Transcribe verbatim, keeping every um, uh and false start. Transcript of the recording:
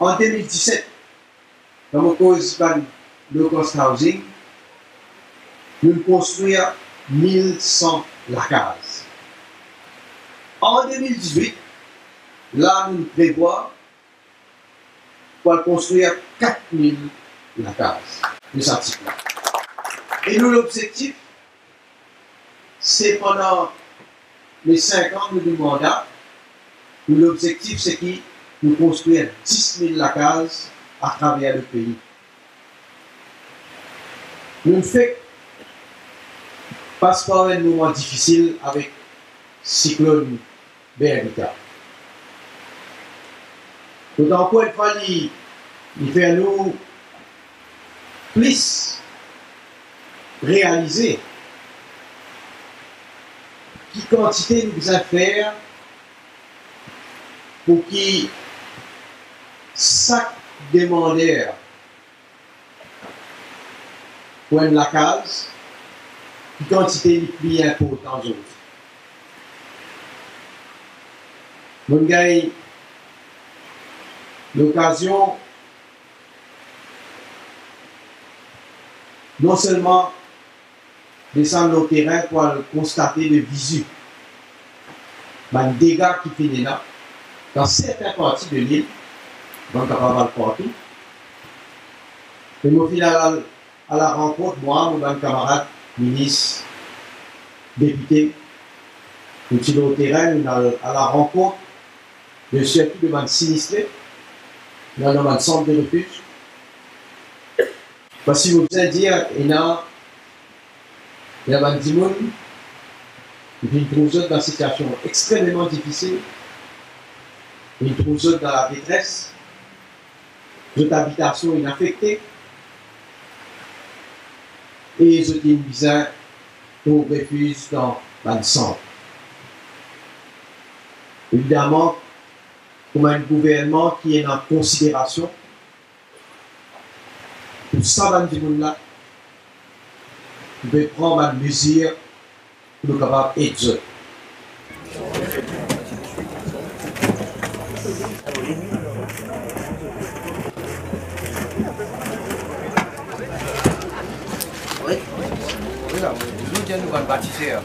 An de mil diset, kan mo koz bann low cost housing, nou konstrir mil san lakaz. An de mil dizwit, la nou prevwar pou al konstrir kat mil lakaz de sa tip la. E nou lobzektif, se pandan le sink an nou, nou manda, nou lobzektif se ki nou konstrir dis mil lakaz atraver lepei. Nou fek pas par enn moman difisil avek siklonn Bernica. Kot ankor enn fwa li, li fer nou plis realize ki kantite nou bizin fer pou ki sak demander pou enn lakaz, ki kantite li pli inportan zordi. Mo gagn lokazion non selman desann lor terin pou al konstate de vizi bann dega ki finn ena dan sertin parti de lil, bann kapav al partou. Me mo finn al, al, al a rankont, mwa, mo bann kamarad minis, depite, nou ti lor terin, nou al, al a rankont de sirtou de bann sinistre, dan, dan bann sant de refiz. Parski mo bizin dir, ena, ena bann dimoun, ki finn trouv zot dan sitiasion extrememan difisil, finn trouv zot dan ladetres, zot abitasion inn afekte, e zot inn bizin trouv refiz dan bann sant. Evidaman, kouma enn gouvernman ki ena konsiderasion pou sa bann dimoun la, nou pe pran bann mezir pou nou kapav ed zot. Wi. Wi, la, nou dir nou bann batiser.